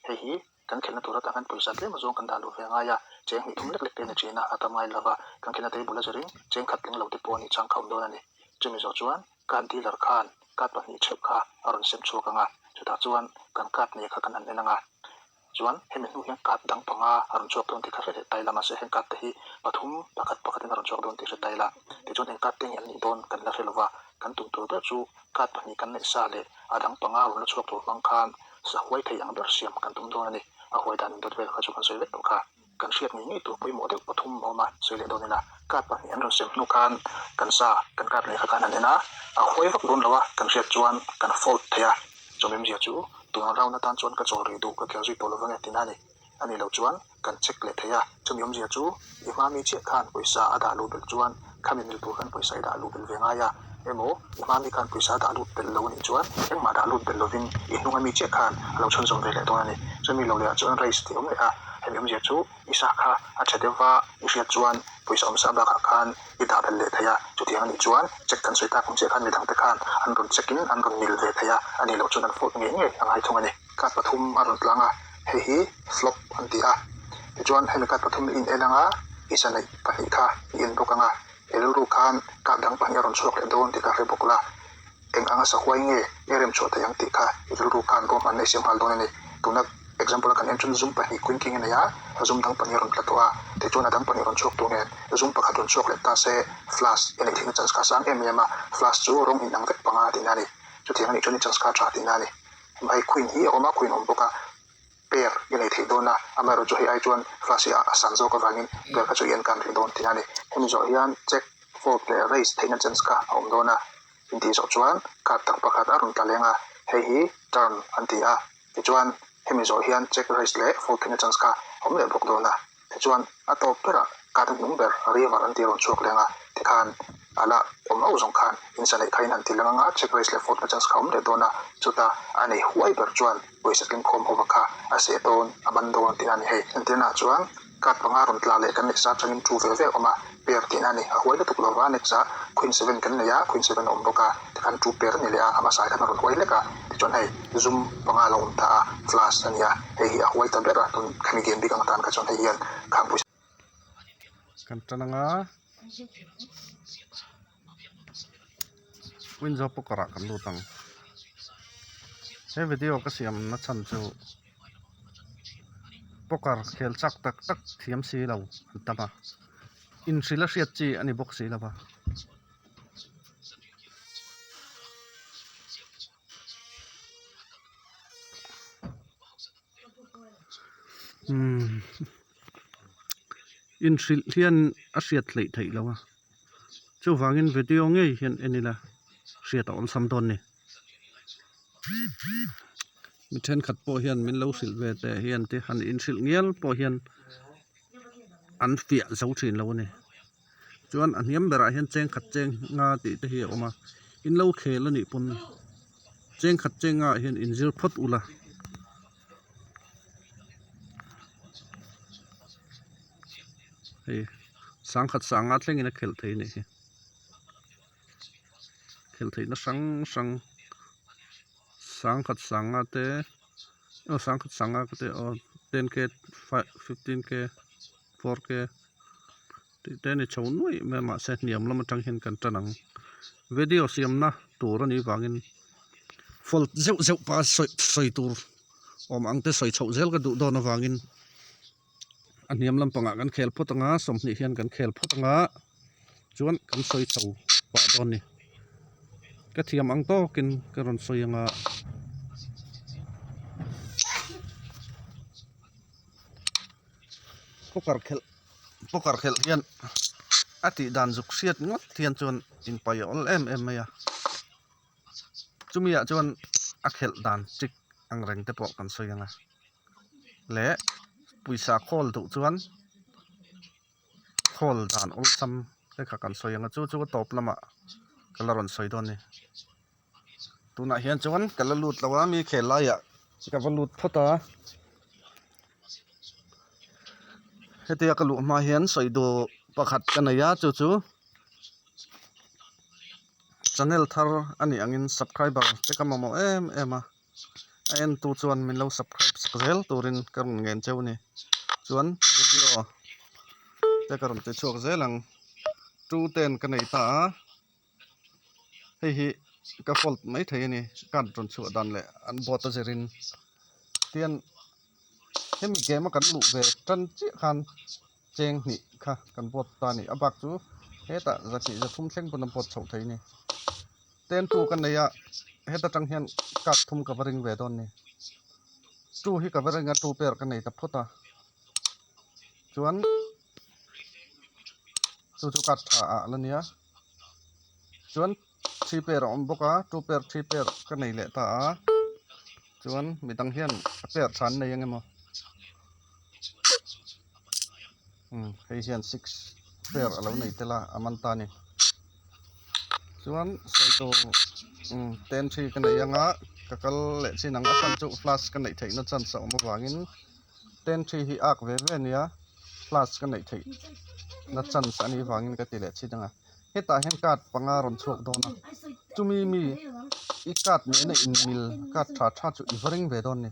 Hei hi kan khelhna tur atang hian pawisa tlem azawng kan dah luh ve a ngai a, cheng hnih thum lek lek te a ni thin a, a tam ngai lova, kan khelhna table a zirin cheng khat tling lo te pawh a nih chang kha a awm dawn a ni. Chumi zawh chuan card dealer khan card pahnih theuh kha a rawn sem chhuak ang a, chutah chuan kan card nei kha kan han en ang a, Chuan hemi hnu hian card dang panga a rawn chhuak dawn tih kha hre leh ta ila, mahse heng card te hi pathum pakhat pakhatin a rawn chhuak dawn tih hre ta ila, tichuan eng card te nge an nih dawn kan la hre lova, kan tum tur ber chu card pahnih kan neih sa leh a dang panga rawn la chhuak tur hmang khan sahuai thei ang ber siam kan tum dawn a ni. A huai dan indawt vel kha chu kan sawi vek tawh kha. Kan hriat ngei ngei tur pawimawh deuh pathum a awm a, sawi leh dawn ila, card pahnih an rawn sem hnu khan kan sa kan card leh kha khan han en a, a huai vak dawn lo a, kan hriat chuan kan fold thei a. Chawmemzia chu tuna round atan chuan ka chawl rih duh ka khel zui tawh lovang e tina a ni. A nih loh chuan kan check leh thei a, chumi awmzia chu i hma mi chiah khan pawisa a dah luh belh chuan khami mil tur khan pawisa i dah luh belh ve ngai a, emaw i hma mi khan pawisa a dah lut belh lo a nih chuan engmah dah lut belh lovin i hnunga mi chiah khan a lo chhunzawm ve leh dawn a ni. Chumi lo lehah chuan raise tih awm leh a, hemi awmzia chu I sa kha a tha deuh va, i hriat chuan pawisa awm sa bakah khan i dah belh leh thei a, chutiang a nih chuan check kan sawi tak ang chiah khan midangte khan an rawn check in an rawn mil ve thei a, a nih loh chuan an fault ngei ngei a ngai thung a ni. Card pathum a rawn tlang a, hei hi flop an ti a, tichuan hemi card pathum i in en anga i sa neih pahnih kha i en bawk ang a, i rilru khan card dang pahnih a rawn chhuak leh dawn tih kha hre bawk la. Eng anga sahuai nge i rem chhuah theih ang tih kha i rilru khan ruahmanna i siam nghal dawn a ni. Tuna example a kan en chuan zum pahnih queen king a nei a, zum dang pahnih a rawn tla tawh a, tichuan a dang pahnih rawn chhuak tur nen zum pakhat rawn chhuak leh ta se flash i neih theihna chance kha a sang em em a, flash chu rawng inang vek panga tihna a ni. Chutiang a nih chuan i chance kha a tha tihna a ni. Hei queen hi a awm a, queen a awm bawk a, pair i nei theih dawn a, amaherawhchu hei ai chuan flash hi a san zawk avangin pair kha chu i en kan rih dawn tihna a ni. Hemi zawh hian check, fold leh raise theihna chance kha a awm dawn a. Intih zawh chuan card tak pakhat a rawn tla leng a, hei hi turn an ti a, tichuan hemi zawh hian check raise leh fold theihna chance kha a awm leh bawk dawn a, tichuan a tawp berah card hnung ber river an tih a rawn chhuak leng a, tikhan a la awm ho zawng khan insa neih kha in han ti lang anga check raise leh fold na chance kha a awm leh dawn a, chuta a nei huai ber chuan pawisa tlingkhawm ho kha a seh dawn a ban dawn tihna a ni hei. Entirna ah chuan Card panga rawn tla leh kan neih sa atangin two ve ve a awm a, pair tihna a ni. A huai lutuk lova, next ah queen seven kan nei a, queen seven a awm bawk a, tikhan two pair a ni leh a, a hmasa ah khan a rawn huai hlek a, tichuan hei zum panga a lo awm ta a, flash a ni a, hei hi a huai ta ber a, tun khami game bik ang atan kha chuan hei hian khang pawisa. Kan tan anga Winzo poker ah kan lut ang. He video ka siam na chhan chu poker khel chak tak tak thiam si lo an tam a, inhrilh a hriat chi a ni bawk si lo va. Umm inhrilh hian a hriat hleih theih lo a chuvangin video ngei hian en ila hriat a awlsam dawn a ni. Mi thenkhat pawh hian min lo hrilh ve teh hian te han inhrilh ngial pawh hian an fiah zo thin lo a ni chuan a hniam berah hian chengkhat cheng nga tih te hi a awm a in lo khel a nih pawn chengkhat cheng nga ah hian inzir phawt ula. Hei sangkhat sanga thlengin a khelh theih a nih hi khelh theihna hrang hrang sangkhat sanga te aw sangkhat sanga te aw ten k five fifteen k four k tih te a ni chho nuaih mai a mahse hniam lam atang hian kan tan ang video siamna tur a nih vangin fold zeuh zeuh pah a sawi sawi tur awm ang te sawi chhoh zel ka duh dawn avangin a hniam lampangah kan khel phawt anga sawmhnih hian kan khel phawt anga chuan kan sawi chho pah dawn a ni ka thiam ang tawkin ka rawn sawi anga. Poker khelh poker khelh hian a tih dan zuk hriat ngawt hian chuan inpai a awl em em mai a chumi ah chuan a khelh dan trick ang reng te pawh kan sawi ang a leh pawisa khawl duh chuan khawl dan awlsam te kha kan sawi ang a chu chu a tawp lamah ka la rawn sawi dawn a ni tunah hian chuan ka la lut lo a mi khel laiah ka va lut phawt a hetia ka luh hma hian sawi duh pakhat ka nei a chu chu channel thar a nih angin subscriber te ka mamawh em em a. A entu chuan min lo subscribe sak zel turin ka rawn ngen cheu a ni. Chuan video te ka rawn ti chhuak zel ang. Two ten ka nei ta a, hei hi ka fault mai thei a ni card rawn chhuah dan leh an board a zirin. Tian hemi game a kan luh ve tan chiah khan cheng hnih kha kan board ta a ni. A bak chu hetah zahnih zathum thleng pawn a board chhoh thei a ni. Ten two ka nei a, heta tang hian card thum ka va ring ve dawn ni. Two hi ka va ring a, two pair ka nei ta phawt a. Chuan chu chu card tha ah la nia. Chuan three pair a awm bawk a, two pair three pair ka nei leh ta a. Chuan midang hian a pair tha an nei ang emaw. Umm hei hian six pair a lo nei tel a, a man ta a ni. Chuan sawi tur umm ten three ka nei anga ka kal leh chin ang a chhan chu flash ka neih theihna chance a awm avangin ten three hi ak ve ve ania flash ka neih theih na chance a nih vangin ka ti leh chin anga hetah hian card panga rawn chhuak dawn a chumi mi i card nena inmil card tha tha chu i va ring ve dawn a ni.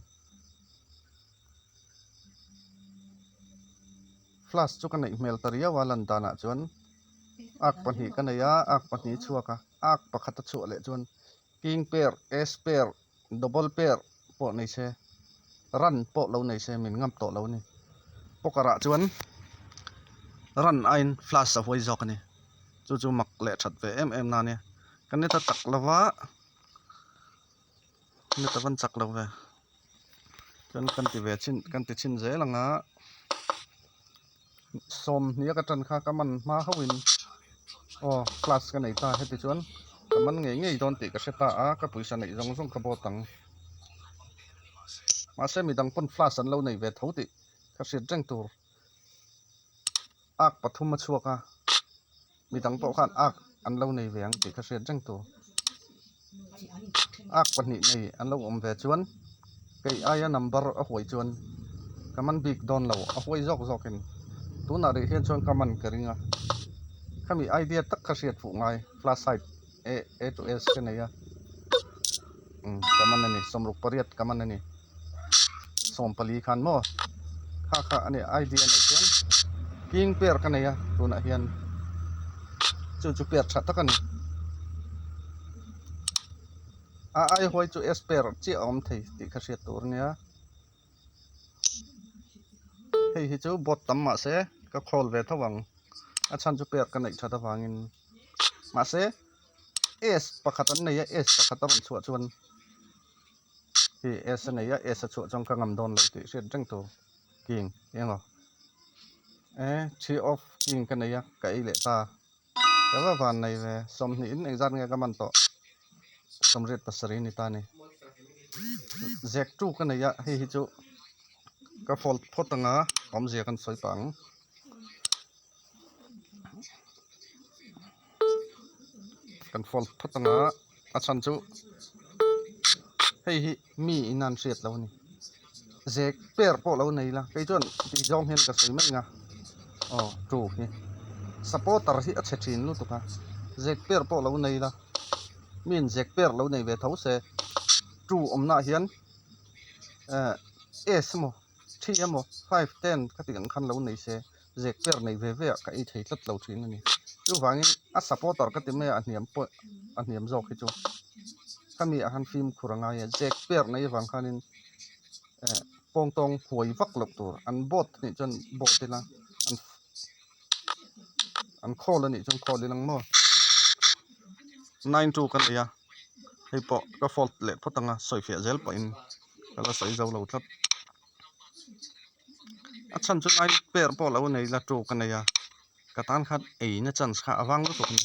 Flash chu ka neih hmel ta riau a lan danah chuan ak pahnih ka nei a ak pahnih a chhuak a ak pakhat a chhuah leh chuan king pair ace pair double pair pawh nei se run pawh lo nei se min ngam tawh lo a ni poker ah chuan run aiin flash a huai zawk a ni chu chu mak leh that ve em em na a nia ka ni ta tak lova. Net a van chak lo ve chuan kan ti ve chin kan ti chhin zel ang a sawmhnih a ka tan kha ka man hma hauhin aw class ka nei ta heti chuan ka man ngei ngei dawn tih ka hre ta a ka pawisa neih zawng zawng ka bawt ang mahse midang pawn flash an lo nei ve tho tih ka hriat reng tur ak pathum a chhuak a. Midang pawh khan ak an lo nei ve ang tih ka hriat reng tur. Ak pahnih nei an lo awm ve chuan kei aia number a huai chuan ka man bik dawn lo, a huai zawk zawkin tunah rih hian chuan ka man ka ring a. Khami idea tak kha hriat fuh ngai flash light A A to S ka nei a, umm ka man a ni sawmruk pariat ka man a ni. Sawmpali khan maw kha kha a ni idea neih chuan king pair ka nei a tunah hian chu chu pair tha tak a ni a ai huai chu s pair chiah a awm thei tih kha hriat tur a nia hei hi chu board tam mah se ka khawl ve tho ang a chhan chu pair ka neih that avangin mahse s pakhat an nei a s pakhat a rawn chhuah chuan. Hei S a nei a, S a chhuah chuan ka ngam dawn lo tih hriat reng tur king eng aw e three of king ka nei a ka ei leh ta ka va van nei ve sawmhnih in engzat nge ka man tawh sawmriat pasarih a ni ta a ni zek tu ka nei a hei hi chu ka fold phawt anga awmzia kan sawi pah ang. Kan fold phawt anga a chhan chu hei hi mi in an hriat lo a ni zek per pawh lo nei la kei chuan tih zawng hian ka sawi mai ang a aw two hi supporter hi a chhe thin lutuk a zek per pawh lo nei la mi in zek per lo nei ve tho se two awmna ah hian eh s emaw three emaw five ten ka tih ang khan lo nei se. Zek per nei ve ve ah ka ei thei tlat lo thin a ni. Chuvangin a supporter ka ti mai a, a hniam pawh a hniam zawk hi chu khami ah khan fimkhur a ngai a, zek per nei avang khanin eh pawng tawng huai vak loh tur an boat anih chuan boat ila an an khawl anih chuan khawl ila ang maw. Nine two ka nei a, hei pawh ka fold leh phawt ang a, sawifiah zel pawhin ka la sawi zo lo tlat. A chhan chu nine pair pawh lo nei la two ka nei a ka tan khan eina chance kha a vang lutuk a ni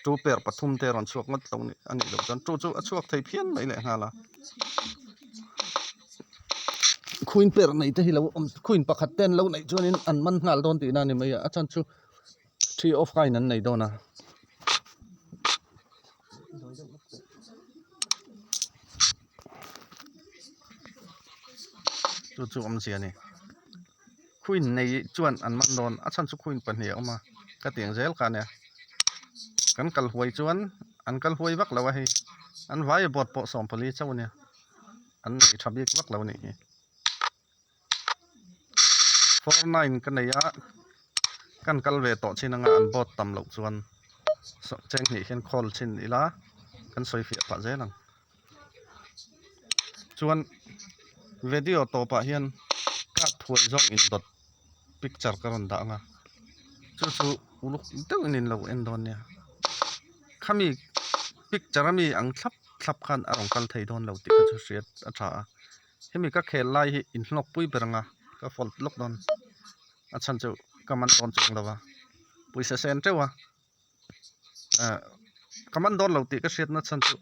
two pair pathum te rawn chhuak ngawt lo a nih loh chuan two chu a chhuak thei phian mai leh nghal a queen pair nei te hi lo awm queen pakhat te an lo neih chuanin an man nghal dawn tihna a ni mai a a chhan chu three of kind an nei dawn a. Chu chu awmzia a ni queen nei chuan an man dawn a chhan chu queen pahnih a awm a ka tih ang zel kha a nia kan kal huai chuan an kal huai vak lo a hei an vai board pawh sawmpali chauh a nia. An nei tha bik vak lo a nih hi. 49 ka nei a, kan kal ve tawh chin anga an board tam loh chuan cheng hnih hian call chhin ila kan sawi fiah pah zel ang. Chuan video tawpah hian card thuai zawng indawt picture ka rawn dah ang a, chu chu uluk deuhin in lo en dawn nia. Khami picture ami ang thlap thlap khan a rawn kal thei dawn lo tih kha chu hriat a tha a. Hemi ka khel lai hi inhlawk pui ber anga ka fold lawk dawn a chhan chu ka man dawn chuang lo a pawisa sen teuh a ah ka man dawn lo tih ka hriat na chhan chu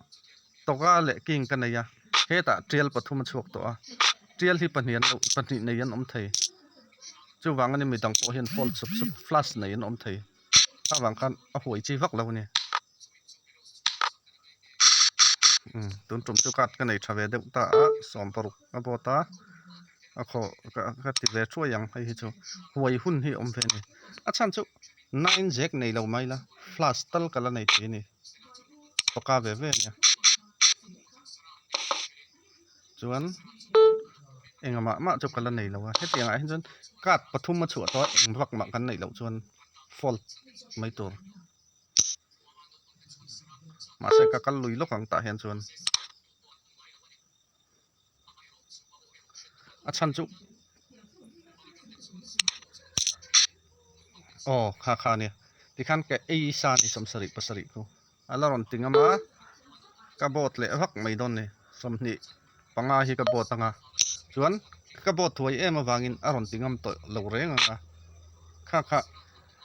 tawka leh king ka nei a hetah tial pathum a chhuak tawh a tial hi pahnih an lo pahnih nei an awm thei chuvang a ni midang pawh hian fold sup sup flash nei an awm thei avang khan a huai chi vak lo a ni. Umm tun tum chu card ka nei tha ve deuh ta a sawm paruk a board a a khaw ka ti ve thuai ang hei hi chu huai hun hi a awm ve a ni a chhan chu nine jack nei lo mai la flash tal ka la nei thei a ni tawka ve ve a nia chuan engmah mah chu ka la nei lo a hetiang ah hian chuan card pathum a chhuah tawh a eng vak mah kan neih loh chuan fault mai tur. Mahse ka kal lui lawk ang tah hian chuan a chhan chu aw kha kha ania tikhan ka ei sa ni sawmsarih pasarih khu a la rawn ti ngam a ka board leh vak mai dawn ni sawmhnih panga hi ka board anga chuan ka board thuai em avangin a rawn ti ngam tawh lo reng ang a kha kha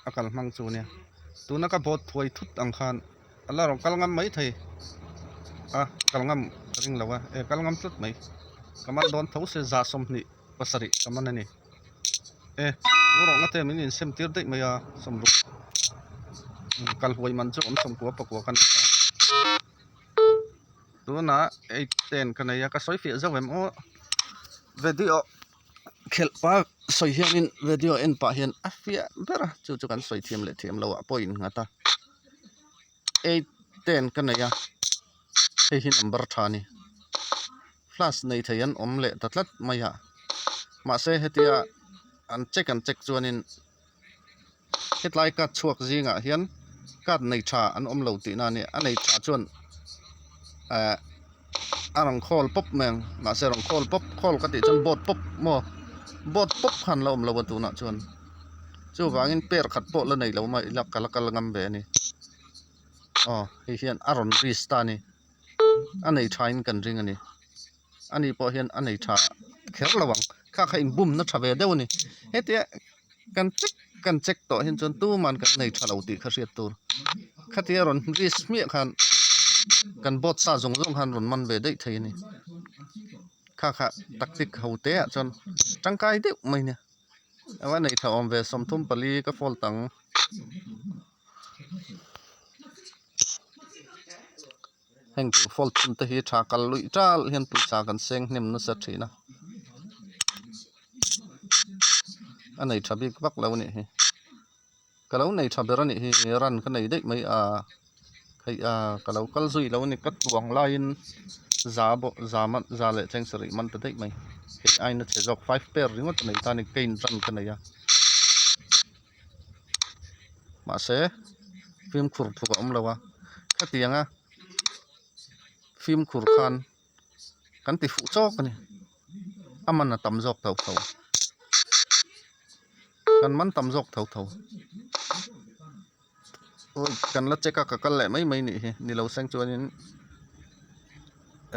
a kal hmang chu ania tuna ka board thuai thut ang khan a la rawn kal ngam mai thei a kal ngam ka ring lo a e kal ngam tlat mai ka man dawn tho se za sawmhnih pasarih ka man a ni e rawhna te min insem tir daih mai a sawmruk kal huai man chu awm sawmkua pakua ka nei ta tunah eight ten ka nei a ka sawi fiah zauh em aw video khelh pa sawi hianin video en pah hian a fiah ber a chu chu kan sawi thiam leh thiam loh ah pawh a innghat a eight ten ka nei a hei hi number tha a ni flash nei thei an awm leh ta tlat mai a mahse hetia an check an check chuanin hetlai card chhuak zingah hian card nei tha an awm lo tihna a ni a nei tha chuan ehh a rawn call pawp mai ang mahse rawn call pawp call ka tih chuan board pawp maw board pawp khan la awm lo a tunah chuan chuvangin pair khat pawh la nei lo mai ila ka la kal ngam ve a ni aw hei hian a rawn risk ta a ni a nei tha in kan ring a ni. Ani pawh hian a nei tha kher lo ang kha kha inbum na tha ve deuh a ni hetia kan check kan check tawh hian chuan tuman kan nei tha lo tih kha hriat tur khatia rawn risk hmiah khan kan board sa zawng zawng khan rawn man ve daih thei a ni kha kha tactic ho te ah chuan tangkai deuh mai a nia a nei tha awm ve sawmthum pali ka fault ang. Heng tur fault chhun te hi tha kal luih tal hian pawisa kan seng hnem nasa thin a a nei tha bik vak lo a nih hi ka lo nei tha ber a nih hi run ka nei daih mai a hei a ka lo kal zui lo a ni ka tuang laiin za pawh za man za leh cheng sarih man ta daih mai hei aina chhe zawk five pair ringawt a nei ta a ni cane run ka nei a. Mahse fimkhur thuk a awm lo a khatiang a fimkhur khan kan ti fuh chawk a ni a man a tam zawk tho tho kan man tam zawk tho tho awi kan la check a ka kal leh mai mai nih hi ni lo seng chuanin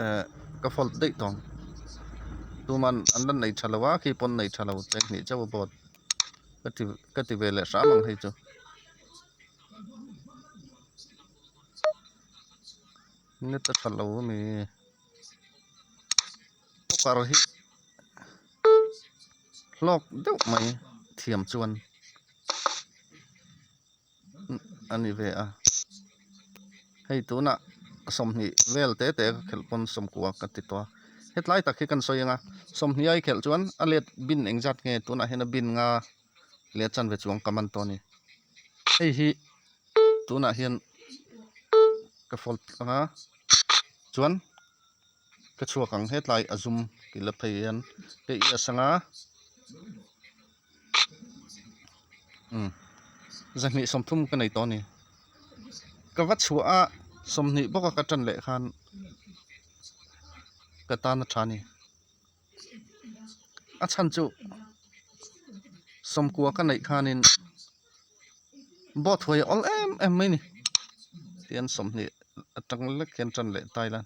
eh ka fault daih tawh ang tuman an la nei tha lo a khi pawn nei tha lo cheng hnih chauh a board. Ka ti ka ti ve leh hram ang hei chu. Net a tha lo ami poker hi hlawk deuh mai thiam chuan a ni ve a hei tunah sawmhnih vel te te ka khelh pawn sawmkua ka ti tawh a hetlai tak hi kan sawi ang a sawmhnih a i khelh chuan a let bin engzat nge tunah hian a bin nga leh a chanve chuang ka man tawh a ni hei hi tunah hian ka fold ang a chuan. Ka chhuak ang hetlai a zum tih la phei hian hei i a sanga umm zahnih sawmthum ka nei tawh a ni ka va chhuah a sawmhnih bawk a ka tan leh khan ka tan a tha a ni a chhan chu sawmkua ka neih khanin boat huai a awl em em mai a ni tihian sawmhnih atang lek hian tan leh ta ila.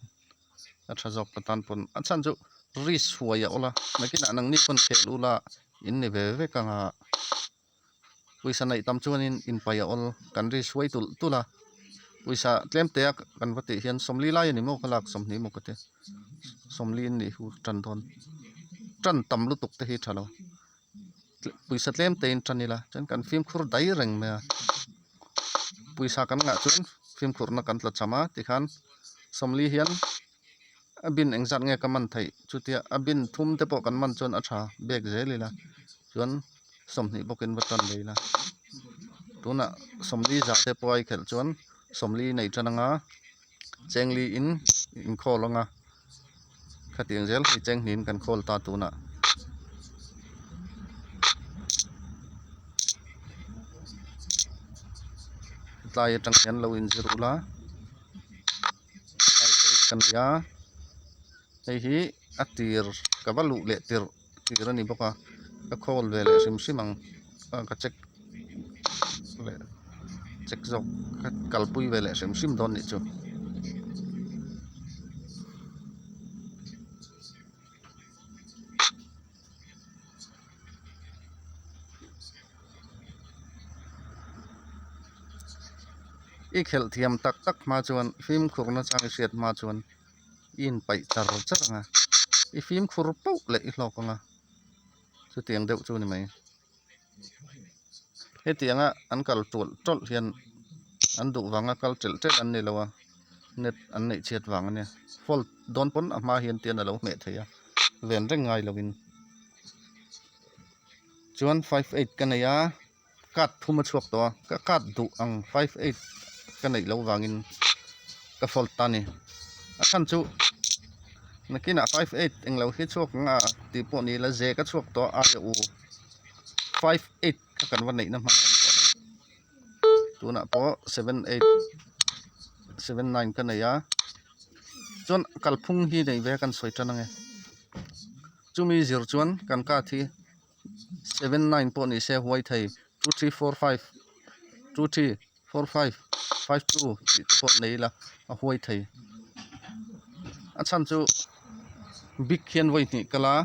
A tha zawk ka tan pawn a chhan chu risk huai a awm a nakinah nangni pawn khel ula in ni ve vek ang a pawisa neih tam chuanin inpai a awl kan risk huai tulh tulh a pawisa tlem te a kan va tih hian sawmli lai a ni maw ka lak sawmhnih maw ka ti sawmli in nih hu tan dawn tan tam lutuk te hi tha lo pawisa tlem te in tan ila chuan kan fimkhur dai reng mai a pawisa kan ngah chuan fimkhurna kan tla cham a tikhan sawmli hian a bin engzat nge ka man theih chutia a bin thum te pawh kan man chuan a tha bek zel ila chuan sawmhnih bawkin va tan leh ila tunah sawmli za te pawh a i khelh chuan sawmli nei tan anga chengli in inkhawl anga khatiang zel hei chenghlin kan khawl ta tunah. Tlai atang hian lo inzir ula ka nei a hei hi a tir ka va luh leh tirh tir a ni bawk a ka khawl ve leh hrim hrim ang ka check leh check zawk ka kalpui ve leh hrim hrim dawn nih chu. I khelh thiam tak tak hma chuan fimkhurna chang i hriat hma chuan i inpaih char char ang a, i fimkhur pauh leh i hlawk ang a, chutiang deuh chu a ni mai. Hetianga an kal tawlh tawlh hian an duh vanga kal telh telh an ni lo a, net an neih chhiat vang a nia. Fault dawn pawn a hma hian tian a lo hmeh thei a, ven reng ngai lovin. Chuan 58 ka nei a. Card thum a chhuak tawh a, ka card duh ang 58 ka neih loh vangin ka fold ta a ni. A chhan chu nakinah 58 englo hi chhuak ang a tih pawh ni ila ze ka chhuak tawh a aia u 58 kha kan va neihna hman a awm tawh lo. Tunah pawh 78 79 ka nei a, chuan kalphung hi nei ve kan sawi tan ange. Chumi zir chuan kan card hi. 79 pawh ni se huai thei 2345 2345 52 tih te pawh nei ila a huai thei a chhan chu big hian vawi hnih kal a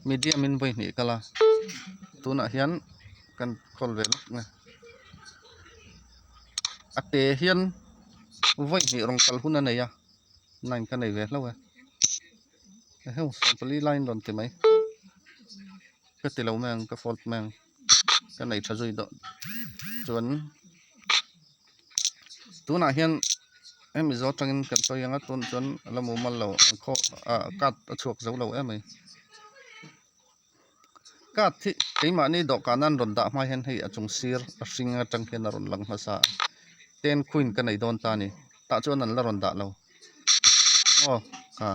medium in vawi hnih kal a tunah hian kan khawl ve lawk nge a te hian vawi hnih rawn kal hun a nei a nine ka nei ve hlauh e. Heng sawmpali line rawn ti mai ka ti lo mai ang ka fault mai ang ka nei tha zui deuh chuan tunah hian hemi zawh atangin kan sawi ang a tun chuan a la mumal lo an khaw ah card a chhuak zo lo em mai card hi keimahni dawhkan an rawn dah hma hian hei a chung sir a hring atang hian a rawn lang hmasa a ten queen ka nei dawn ta a ni tah chuan an la rawn dah lo. Aw ka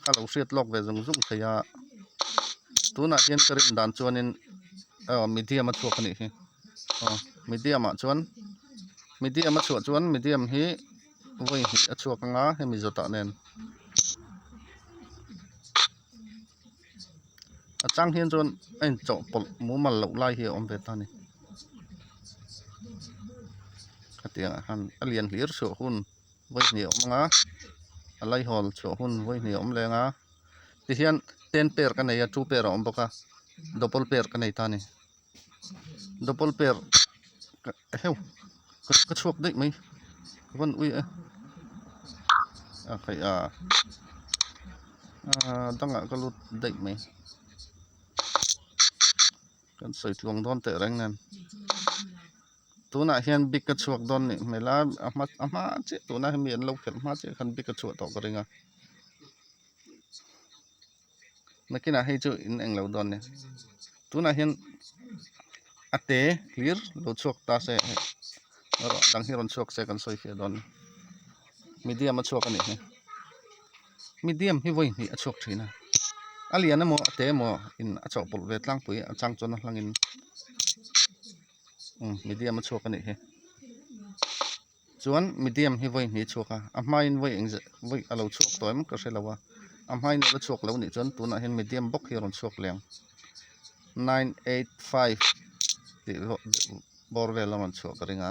ka lo hriat lawk ve zung zung thei a tunah hian ka rin dan chuanin aw medium a chhuak a nih hi aw medium ah chuan medium a chhuah chuan medium hi vawi hnih a chhuak anga hemi zawtah nen a chang hian chuan a inchawhpawlh mumal loh lai hi a awm ve ta a ni khatiang ah khan a lian hlir chhuah hun. Vawi hnih a awm ang a a laihawl chhuah hun vawi hnih a awm leng a tihian ten pair ka nei a two pair a awm bawk a double pair ka nei ta a ni double pair heuh ka chhuak daih mai ka van ui e a khaih a dangah ka lut daih mai. Kan sawi tluang dawn teh reng nen tunah hian bik a chhuak dawn nih hmel a a hma a hma chiah tuna hemi an lo khelh hma chiah khan bik a chhuah tawh ka ring a nakinah hei chu in englo dawn nia tunah hian a te hlir lo chhuak ta se erawh dang hi rawn chhuak se kan sawi fiah dawn nia medium a chhuak a nih hi. Medium hi vawi hnih a chhuak thin a, a lian emaw a te emaw in a chawhpawlh ve tlangpui a chang chuan a hlangin umm medium a chhuak a nih hi. Chuan medium hi vawi hnih a chhuak a, a hmain vawi eng zet vawi a lo chhuak tawh em ka hre lo a, a hmain a la chhuak lo nih chuan tunah hian medium bawk hi a rawn chhuak leh ang nine eight five tih bawr vel a rawn chhuah ka ring a,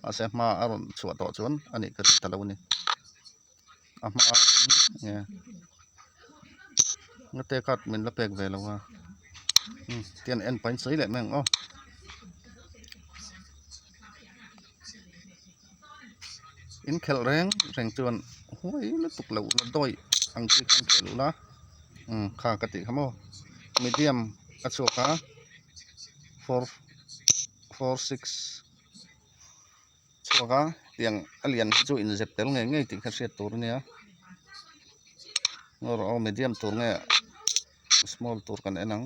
mahse hma a rawn chhuah tawh chuan a nih ka ring ta lo a ni. A hma nge ngate card min la pek ve lo a umm tian en pahin sawi leh mai ang aw. In khelh reng reng chuan huai lutuk loh la dawi ang chi khan khelh ula umm kha ka tih kha maw medium a chhuak a four four six. Chhuak a tiang a lian hi chu inzep tel ngei ngei tih kha hriat tur a nia ngaw aw medium tur nge small tur kan en ang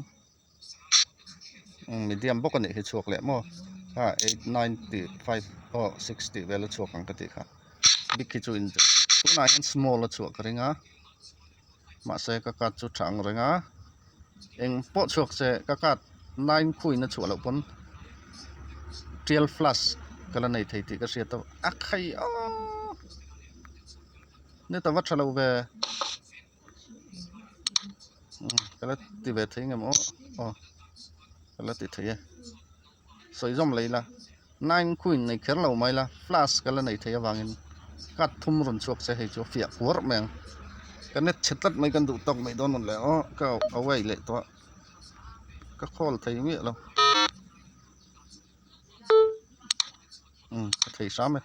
umm medium bawk a nih hi chhuak leh maw kha eight nine tih five aw six tih vel a chhuak ang ka tih kha big hi chu in tunah hian small a chhuah ka ring a mahse ka card chu tha ang reng a eng pawh chhuak se ka card nine khuin a chhuah loh pawn tial flash ka la nei thei tih ka hriat a a khai aw ni ta va tha lo ve ka la ti ve thei ngem aw aw ka la ti thei e sawi zawm leh ila nine queen nei kher lo mai la flash ka la nei thei avangin card thum rawn chhuak se hei chu a fiah kuar mai ang ka net chhe tlat mai kan duh tawk mai dawn rawn leh aw ka away leh tawh a ka call thei miah lo umm ka thei hram e.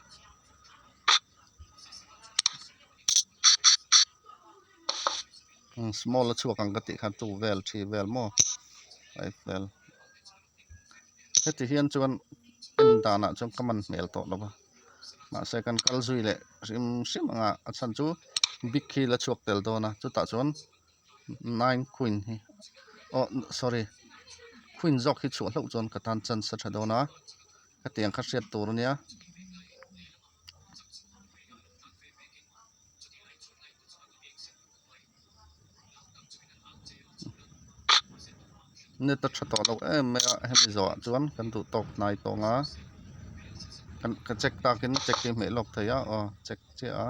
Small a chhuak ang ka tih khan two vel three vel maw five vel heti hian chuan en danah chuan ka man hmel tawh lo va mahse kan kal zui leh hrim hrim ang a a chhan chu big hi la chhuak tel dawn a chutah chuan nine queen hi aw sorry queen zawk hi chhuah hlauh chuan ka tan chance a tha dawn a hetiang kha hriat tur a nia. Net a tha tawh loh em mai a hemi zawhah chuan kan duh tawk hnai tawng a kan ka check takin check hi hmeh lawk thei a aw check chiah a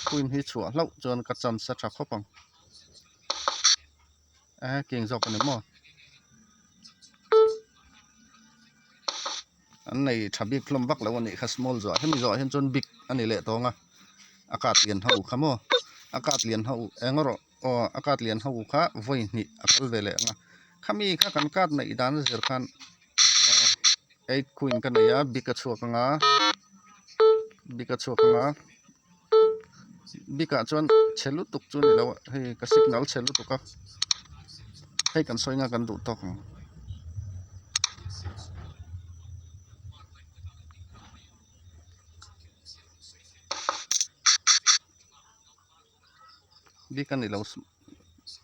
queen hi chhuah hlauh chuan ka chance a tha khawp ang e king zawk a ni maw. An nei tha bik hlawm vak lo a nih kha small zawh hemi zawh ah hian chuan big a ni leh tawng a a card lian ho kha maw a card lian ho eng erawh aw a card lian ho kha vawi hnih a kal ve leh ang a khami kha kan card neih dan a zir khan eight queen ka nei a big a chhuak ang a big a chhuak ang a big ah chuan chhe lutuk chu a ni lo a hei ka signal chhe lutuk a hei kan sawi nga kan duh tawk ang. Bik a ni lo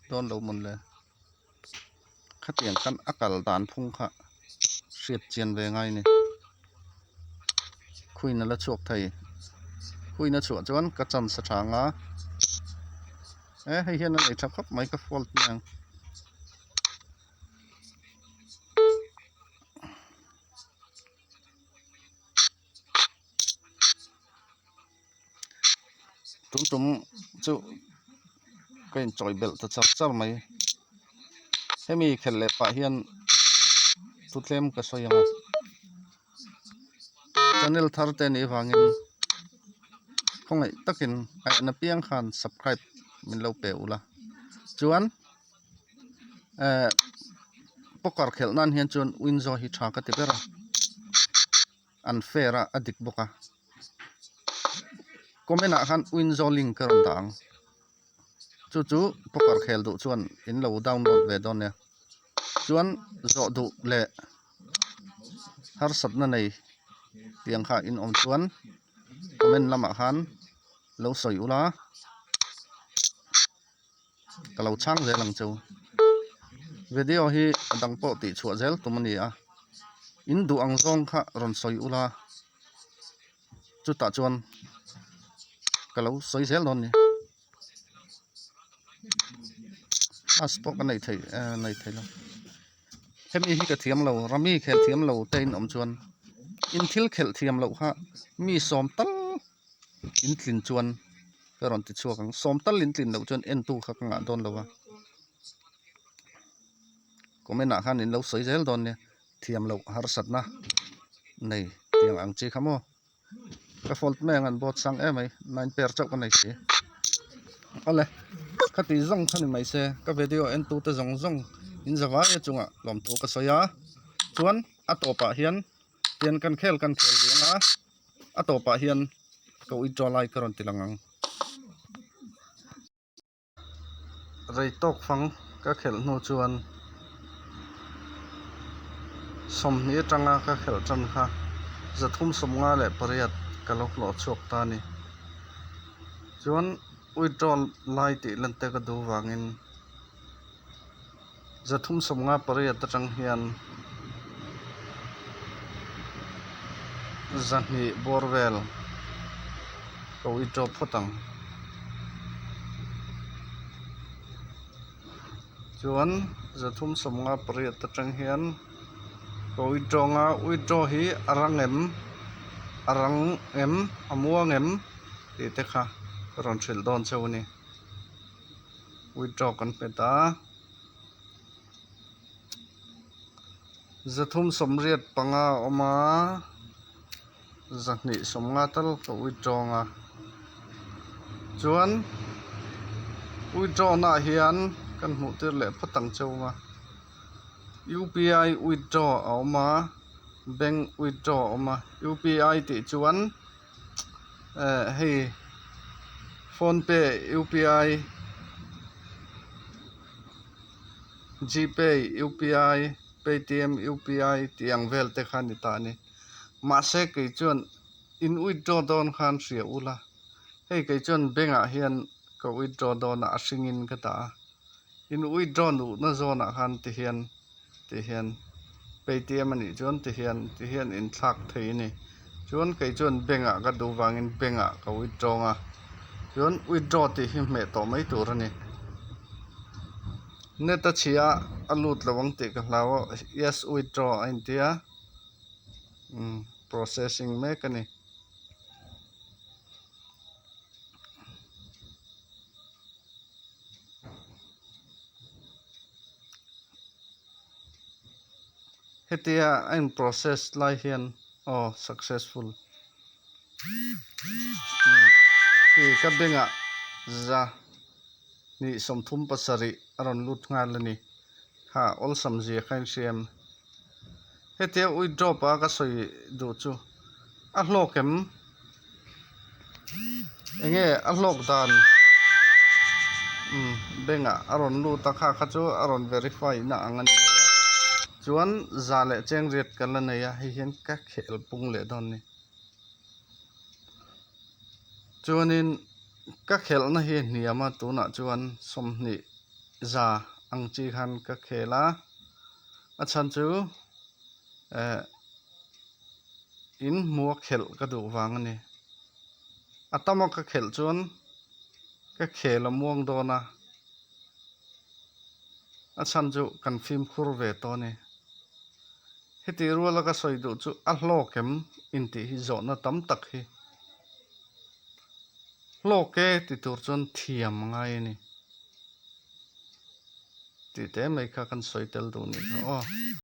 dawn lo mawn le khatiang khan a kal dan phung kha hriat chian ve ngai a ni khuin a la chhuak thei khuin a chhuah chuan ka chance a tha ang a e hei hian a nei tha khawp mai ka fault mai ang. Tun tum chu ka inchawi belh ta char char mai hemi khelh leh pah hian thu tlem ka sawi ang a channel thar te nih avangin khawngaih takin a en apiang khan subscribe min lo pe ula chuan. Ehh poker khelh nan hian chuan winzo hi tha ka ti ber a an fair a a dik bawk a comment ah khan winzo link ka rawn dah ang chu chu poker khel duh chuan in lo download ve dawn nia chuan zawh duh leh harsatna nei tiang kha in awm chuan comment lamah khan lo sawi ula. Ka lo chhang zel ang cheu. Video hi a dang pawh tih chhuah zel tum a ni a. In duh ang zawng kha rawn sawi ula. Chutah chuan ka lo sawi zel dawn a ni. As pawh ka nei thei eh nei thei lo hemi hi ka thiam lo rami khel thiam lo te in awm chuan in thil khelh thiam loh kha mi sawm tal in tlin chuan ka rawn ti chhuak ang sawm tal in tlin loh chuan entu kha ka ngah dawn lo a comment ah khan in lo sawi zel dawn nia thiam loh harsatna nei tiang ang chi kha maw. Ka fault mai ang an board sang em mai nine pair chauh ka nei si awle ka tih zawng kha ni mai se ka video en tu te zawng zawng in za vai chungah lawmthu ka sawi a chuan a tawpah hian tian kan khel kan khel ve ang a a tawpah hian ka withdraw lai ka rawn ti lang ang. Rei tawk fang ka khelh hnu chuan sawmhnih atanga ka khelh tan kha zathum sawmnga leh pariat ka lo hlawh chhuak ta a ni. Chuan withdraw lai tih lan te ka duh vangin zathum sawmnga pariat atang hian zahnih bawr vel ka withdraw phawt ang. Chuan zathum sawmnga pariat atang hian ka withdraw ang a, withdraw hi a rang em a rang em a muang em tih te kha ka rawn hrilh dawn cheu a ni. Withdraw kan hmet a zathum sawmriat panga a awm a zahnih sawmnga tal ka withdraw ang a chuan withdraw naah hian kan hmuh tir leh phawt ang cheu a U_P_I withdraw a awm a bank withdraw a awm a U_P_I tih chuan. Eh hei phone pay U_P_I G pay U_P_I paytm U_P_I tih ang vel te kha a ni ta a ni mahse kei chuan in withdraw dawn khan hria ula hei kei chuan bank ah hian ka withdraw dawn a a hringin ka dah a in withdraw duhna zawnah khan ti hian. Ti hian paytm a nih chuan ti hian ti hian inthlak thei a ni chuan kei chuan bank ah ka duh vangin bank ah ka withdraw a chuan withdraw tih hi hmeh tawh mai tur a ni net a chhia a lut lo ang tih ka hlau a yes withdraw a intia umm processing mek a ni. Hetia a in process lai hian aw successful hei ka bank ah za hnih sawmthum pasarih a rawn lut nghal a ni kha awlsam zia kha in hria em hetia withdraw a ka sawi duh chu a hlawk em. Enge a hlawk dan umm bank ah a rawn lut a kha kha chu a rawn verify na ang a ni mai a chuan za leh cheng riat ka la nei a hei hian ka khel pung leh dawn a ni chuanin ka khelhna hi a hniam a tunah chuan sawmhnih za ang chi khan ka khel a a chhan chu eh. In hmua khelh ka duh vang a ni. A tama ka khelh chuan ka khel a muang dawn a, a chhan chu kan fimkhur ve tawh a ni. Heti ruala ka sawi duh chu a hlawk em intih hi zawhna tam tak hi hlawk e ti tur chuan thiam a ngai a ni tih te mai kha kan sawi tel duh nih kha aw.